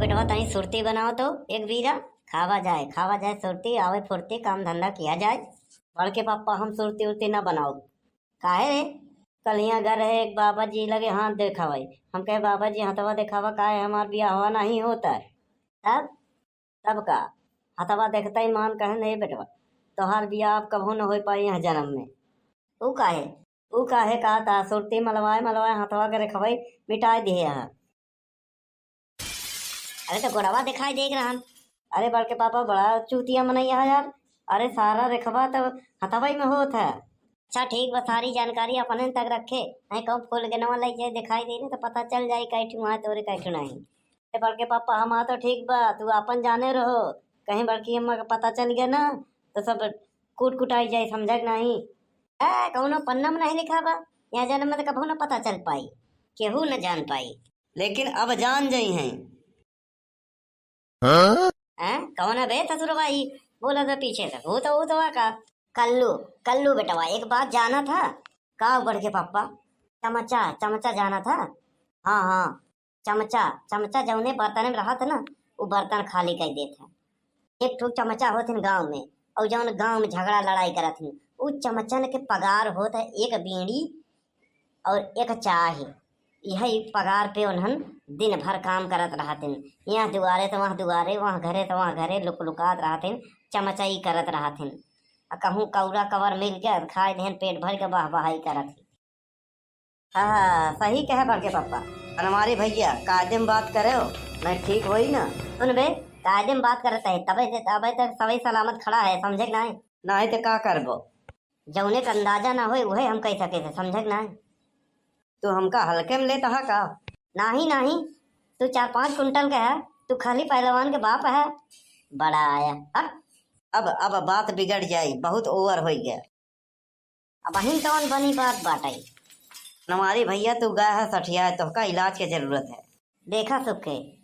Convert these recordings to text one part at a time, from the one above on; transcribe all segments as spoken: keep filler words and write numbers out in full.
बेटवा, तनी सुरती बनाओ तो एक बीरा, खावा जाए, खावा जाए सुरती, आवे फुर्ती, काम धंधा किया जाए। बड़के पापा, हम सुरती उरती ना बनाओ। काहे रे? कल हियाँ गए रहे एक बाबा जी लगे हाथ देखावे, हम कहे, "बाबा जी, हथवा देखावा, काहे हमार बियाहवा नहीं होता है?" तब, तब का? हथवा देखते ही मान कहे, "नहीं बेटवा, तोहार बियाह अब कबहू न हो पाई यहाँ जन्म में।" ऊ काहे? ऊ काहे कहा था, सुरती मलवाए मलवाए हथवा के रेखवई मिटाए दिहे है। अरे तो गोड़वा दिखाई देख रहन। अरे बड़के पापा, बड़ा चूतिया मनई है यार। अरे सारा रेखवा तो हथवई में होत है। अच्छा ठीक बा, सारी जानकारी अपने तक रखे, नहीं कहूँ फूल के नवा लग जाए, दिखाई दे नहीं तो पता चल जाए कै ठू है तोरे कै ठू नहीं। अरे बड़के पापा, हमार तो ठीक बा, तू अपन जाने रहो, कहीं बड़की अम्मा के पता चल गया ना तो सब कूट कुटाई जाए, समझा कि नहीं? ए, कौनो पन्ना में नहीं लिखा बा, यहाँ जन्म में तो कबहू ना पता चल पाई, केहू न जान पाई। लेकिन अब जान जाई हैं। हाँ? हैं? कौन है बे ससुरवा ई? बोला था पीछे से, वो तो, वो तो का? कल्लू, कल्लू बेटवा, एक बात जाना था। का बड़के पापा? चमचा, चमचा जाना था। हाँ, हाँ, चमचा, चमचा जौने बर्तन में रहत ना, वो बर्तन खाली कर देत है। एक ठो चमचा होत है गाँव में, और जौन गाँव में झगड़ा लड़ाई करत हैं, उ चमचन के पगार होत है एक बीड़ी और एक चाह। यही पगार पे उन्हन दिन भर काम करत रहतिन, यहाँ दुआरे से वहाँ दुआरे, वहाँ घरे से वहाँ घरे, लुक लुकात रहतिन, चमचाई करत रहतिन। आ कहूँ कौरा कवर मिल गया, खाए देहन पेट भर के वाह वाही करत ही। हाँ, सही कहे बड़के पापा। बनवारी भैया, कायदे में बात करे हो, नहीं ठीक होई ना। सुन बे, कायदे में बात करत है, तबे से, तबे तक सभी सलामत खड़ा है, समझे कि नहीं? नहीं तो का करबो? जौने का अंदाजा ना होए, उहे हम कह सके थे, समझे कि नहीं? तू हमका हल्के में लेता है का? नाही, नाही, तू चार पाँच कुंटल के है, तू खाली पहलवान के बाप है। बड़ा आया, हट। अब, अब बात बिगड़ जाई, बहुत over हो गया। अब अहिन कौन बनी बात बाटे? बनवारी भैया, तू गया है सठिया, तोहका इलाज के जरूरत है। देखा सुखे,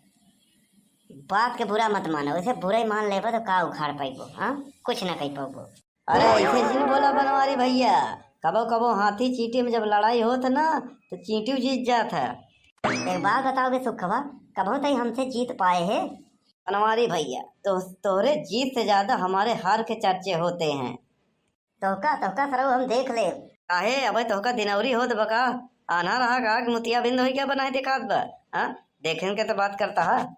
बात के बुरा मत मानो, वैसे बुरा ही मान लेबो तो का उखाड़ पाइबो, हाँ? कुछ ना कह पाबो। अरे ऐसे जिन बोला बनवारी भैया, कबो कबो हाथी चींटी में जब लड़ाई होत ना तो चींटी जीत जात है। एक बात बताओ बे सुखवा, कबो तई हमसे जीत पाए है? बनवारी भैया, तो तोहरे जीत से ज्यादा हमारे हार के चर्चे होते हैं। तोहका, तोहका सरऊ हम देख लेब। काहे, अबे तोहका दिनौरी होत बका? आन्हा रहा का कि मुतिया बिंद होई क्या बनाए दिखात बा? हाँ, देखेन के तो बात करता है।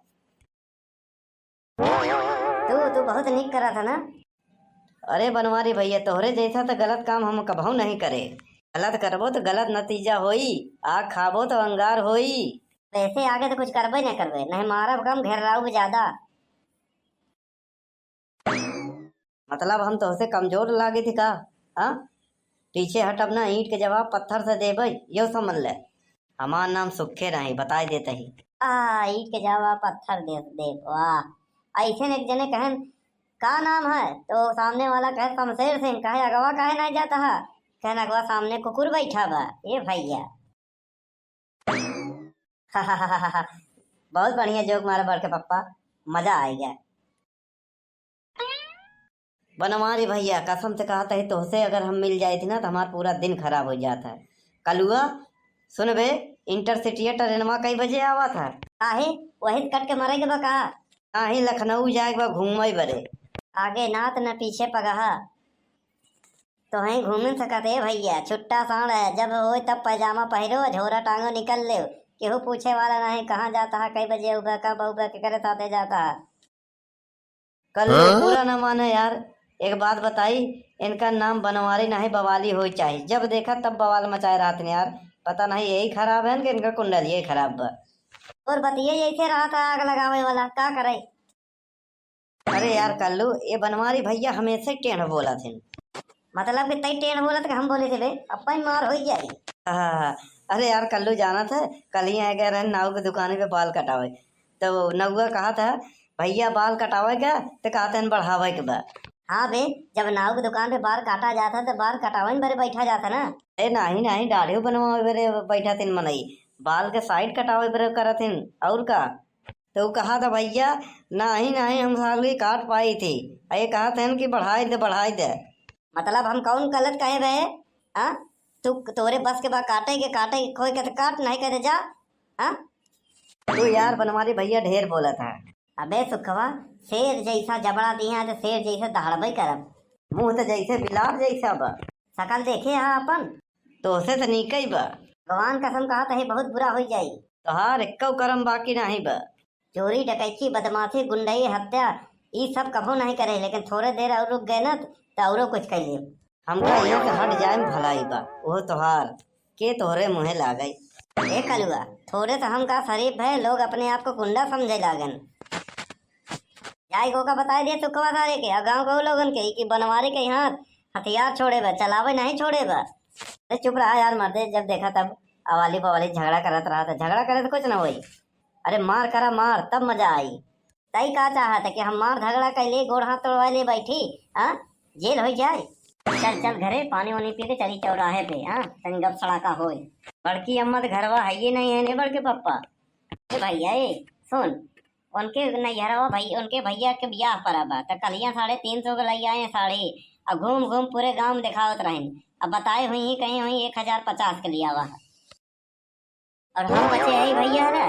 तू, तू बहुत नीक करत है ना। अरे बनवारी भैया, तोहरे जैसा तो गलत काम हम कबहू नहीं करे। गलत करबो तो गलत नतीजा होई, आग खाबो तो अंगार होई। वैसे आगे तो कुछ करबे नहीं करबे, नहीं मारब कम, घेर्राउब ज्यादा। मतलब हम तोहसे कमजोर लागे थी का? हाँ, पीछे हटब ना, ईंट के जवाब पत्थर से देबे, यो समझ ले। हमार नाम सुखे नहीं, बताए देते ही। आ, ईंट के जवाब पत्थर दे दे, वाह। ऐसे एक जने कहन, "का नाम है?" तो सामने वाला कहे, "शमशेर सिंह।" कहे, "अगवा काहे नहीं जाता है?" कहन, "अगवा सामने कुकुर बैठा बा।" ए भैया। बहुत बढ़िया जोक मारा बड़के पप्पा, मजा आ गया। बनवारी भैया, कसम से कहत ही, तोहसे अगर हम मिल जाइत ना, तो हमार पूरा दिन खराब हो जात है। कलुआ, सुन बे, इंटरसिटी ट्रेनवा कई बजे आवत है? काहे, वही से कट के मरे के बा का? नाही, लखनऊ जाए के बा घूमे बरे। आगे नात न पीछे पगहा। तोहई घूमिन सकत ए भैया, छुट्टा साँड़ है, जब होए तब पैजामा पहिरो, झोरा टांगो निकल लेव। केहू पूछे वाला नहीं, कहाँ जाता है, कई बजे उबे, कब उबे, केकरे साथे जाता है। कल्लू, हाँ? बुरा ना माने यार, एक बात बताई, इनका नाम बनवारी नहीं बवाली होई चाहिए। जब देखा तब बवाल मचाए रहत हैं यार, पता नहीं यही खराब है कि इनका कुंडल यही खराब बा। और बतिये जैसे रहा था आग लगावे वाला, का करे? अरे यार कल्लू, ये बनवारी भैया हमेशा ही टेढ़ बोलत हैं। मतलब कि तई टेढ़ बोलत कि हम बोले थे बे, अब्बा ही मार होई जाई। हाँ, हाँ, हाँ। अरे यार कल्लू, जानत है, कल ही आए गए रहे नाऊ के दुकान पे बाल कटावे, तो नौआ कहा था, "भैया बाल कटावे का?" तो कहते हैं, "बढ़ावे के बा।" हाँ बे, जब नाऊ के दुकान पे बाल काटा जाता तो बाल कटावे में बरे बैठा जाता ना। ए नाही नाही, दाढ़ी बनवावे बरे बैठा थिन मनई, बाल के साइड कटावे बरे करत हिन, और का? तो उ कहा था, "भैया, नाही नाही, हम साली काट पाई थी।" आ ये कहा था कि बढ़ाई दे, बढ़ाई दे। मतलब हम कौन गलत कहे बे? हाँ, तू, तोरे बस के बा काटे के, काटे के, खोए के तो काट, नहीं कहते जा। हाँ, तू यार बनवारी भइया ढेर बोलत है। अबे सुखवा, शेर जैसा जबड़ा दिहे हैं तो शेर जैसे दहाड़बे करब। मुँह तो जैसे बिलार जैसा बा। शकल देखे हा अपन। तोहसे तो नीके ही बा। भगवान कसम कहा तही बहुत बुरा होइ जाई। तोहार एक्को करम बाकी नाहीं बा। चोरी, डकैती, बदमाशी, गुंडई, हत्या, ई सब कभो नाहीं करे, लेकिन थोड़े देर और रुक गए ना, त औरो कुछ कर ले। हमका यहाँ से हट जाए में भलाई बा, वो तोहार, के तोहरे मुँहे लागई। ए कलुआ, थोड़े से हमका शरीफ भय, लोग अपने आप को गुंडा समझे लागन। जाए को का बताए दे सुखवा सारे के, और गाँव के लोगन के, कि बनवारी के यहाँ हथियार छोड़े बा, चलावे नाहीं छोड़े बा। अरे चुप रहा यार मर्दे, जब देखा तब अवाली पवाली झगड़ा करत रहा, तो झगड़ा करे तो कुछ ना होई। अरे मार करा मार, तब मजा आई। तई का चाहत है कि हम मार झगड़ा कैले, गोड़ हाथ तोड़वा ले बैठी, हाँ? जेल हो जाए। चल चल घरे, पानी वानी पी के चली चौराहे पे, हाँ? तनी गप सड़ाका होए। बड़की अम्मा तो घरवा है ही नहीं है ने बड़के पप्पा। ए भैया, ए, सुन, उनके नैहरवा भई-, उनके भैया के बियाह पड़ा बा, त कलिया साढ़े तीन सौ के लई आए साड़ी, आ घूम घूम पूरे गाँव में देखावत रहन। अब बताए हुई ही कहीं हुई एक हजार पचास के लिया हुआ। और हम बचे है भैया ना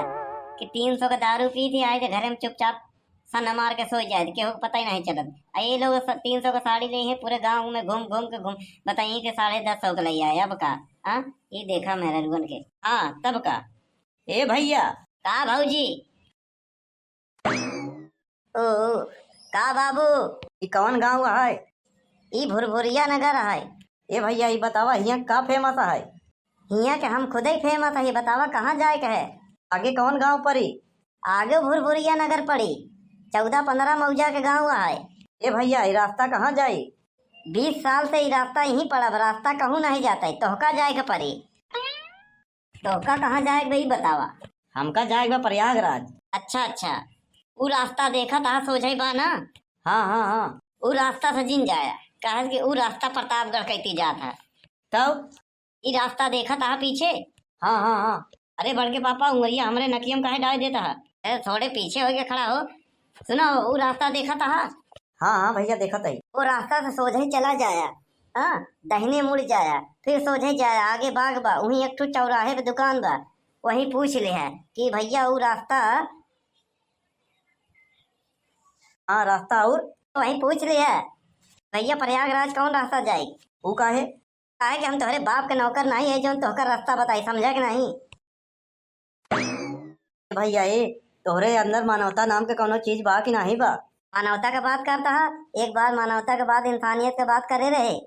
कि तीन सौ के दारू पी थी, आए थे घरे में चुपचाप सन्ना मार के सो जाए, केहू के पता ही नहीं चलत। आ ये लोग स-, तीन सौ के साड़ी ले हैं, पूरे गाँव में घूम घूम के घूम, बताइए कि साढ़े दस सौ के लई आए। अब का? हाँ, ये देखा मेहररुअन के। हाँ, तब का? ए भैया। का भौजी? ओ, का बाबू? ई कवन गाँव है? ई भुरभुरिया नगर है। ए भैया, ई बतावा, हियाँ का famous है? हियाँ के हम खुदे ही famous है, बतावा कहाँ जाए के है? आगे कवन गाँव पड़ी? आगे भुरभुरिया नगर पड़ी, चौदह पन्द्रह मौजा के गाँव है। ए भैया, ई रास्ता कहाँ जाई? बीस साल से ई रास्ता यहीं पड़ा बा, रास्ता कहूँ नहीं जाता है, तोहका जाए के पड़ी। तोहका कहाँ जाए के बा, ई बतावा। हमका जाए के बा प्रयागराज। अच्छा, अच्छा, ऊ रास्ता देखा तहा सोझे बा ना? हाँ, हाँ, हाँ। ऊ रास्ता से जिन जाया, काहे कि ऊ रास्ता प्रतापगढ़ कैती जात है। तब? ई रास्ता देखा तहा पीछे? हाँ, हाँ, हाँ। अरे बड़के पापा, उंगरिया हमरे नकियम काहे डाल देता है? अरे थोड़े पीछे होके खड़ा हो। सुनो, ऊ रास्ता देखा तहा? हाँ, हाँ भैया, देखत है। वो रास्ता से सोझे चला जाया, हाँ, दहिने मुड़ जाया, फिर सोझे जाया, आगे बाग बा, वहीं एक ठो चौराहे पे दुकान बा, वहीं पूछ ले है कि भैया ऊ रास्ता। हाँ, रास्ता और? वहीं पूछ ले है, भैया प्रयागराज कौन रास्ता जाए? ऊ काहे? काहे कि हम तोहरे बाप के नौकर नहीं है, जौन तोहका रास्ता बताई, समझा कि नहीं? भैया ए, तोहरे अंदर मानवता नाम के कौनो चीज बा कि नाही बा? मानवता के बात करता है, एक बार मानवता के बाद इंसानियत के बात करे रहे।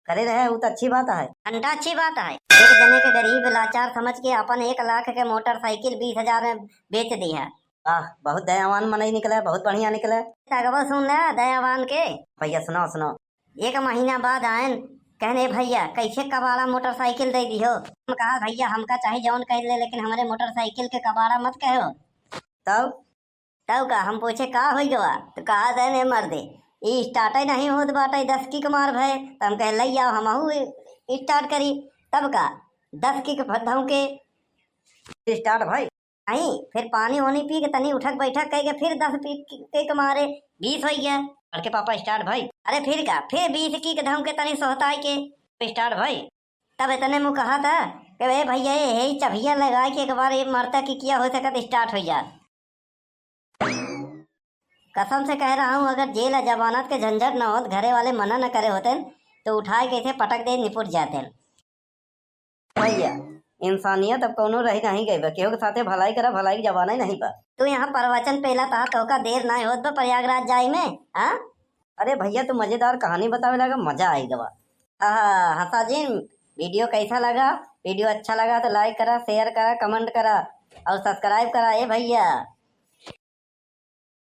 करे रहे, उ त अच्छी बात है। घंटा अच्छी बात है। एक जने के गरीब लाचार समझ के अपन एक लाख के मोटरसाइकिल बीस हजार में बेच दी है। वाह, बहुत दयावान मनई निकले, बहुत बढ़िया निकले। तगबो सुन ले दयावान के। भैया सुनाओ, सुनाओ। एक महीना बाद आयन, कहने, "भैया, कैसे कबाड़ा मोटरसाइकिल दे दिहो?" हम कहा, "भैया, हमका चाहे जौन कह ले, लेकिन हमरे मोटरसाइकिल के कबाड़ा मत कहो।" तब? तब का? हम पूछे, "का हो गवा?" तो कहा, "दे ने मर्दे, ई स्टार्ट ही नहीं होत बाटे, दस किक मार भय।" तो हम कहे, "लई आओ, हमहू स्टार्ट करी।" तब का? दस किक भर धौं के स्टार्ट भाई। नहीं, फिर पानी वानी पी के तनी उठक बैठक कह के फिर दस पी के, के मारे बीस हो गया। बड़के पापा स्टार्ट भाई। अरे फिर का, फिर बीस की के धम के तनी सोहताई के स्टार्ट भाई। तब इतने मुँह कहा था कि, "ए भैया, ये, ये चभिया लगा के एक बार ये मरता कि क्या हो सकत स्टार्ट हो जात।" कसम से कह रहा हूँ, अगर जेल या जमानत के झंझट न होत, घरे वाले मना न करे होते, तो उठाए के इसे पटक दे निपुट जाते। भैया, इंसानियत अब कौनो रह नहीं गई बा। केहू के साथे भलाई करा, भलाई के जमाना ही नहीं बा। तू यहाँ प्रवचन पेला तहा, तोहका देर नाय होत बा प्रयागराज जाए में, हाँ? अरे भैया, तू मजेदार कहानी बतावे लगा, मजा आई गवा। आहा, हंसा जिन, वीडियो कैसा लगा? वीडियो अच्छा लगा तो लाइक करा, शेयर करा, कमेंट करा और सब्सक्राइब करा। ए भैया,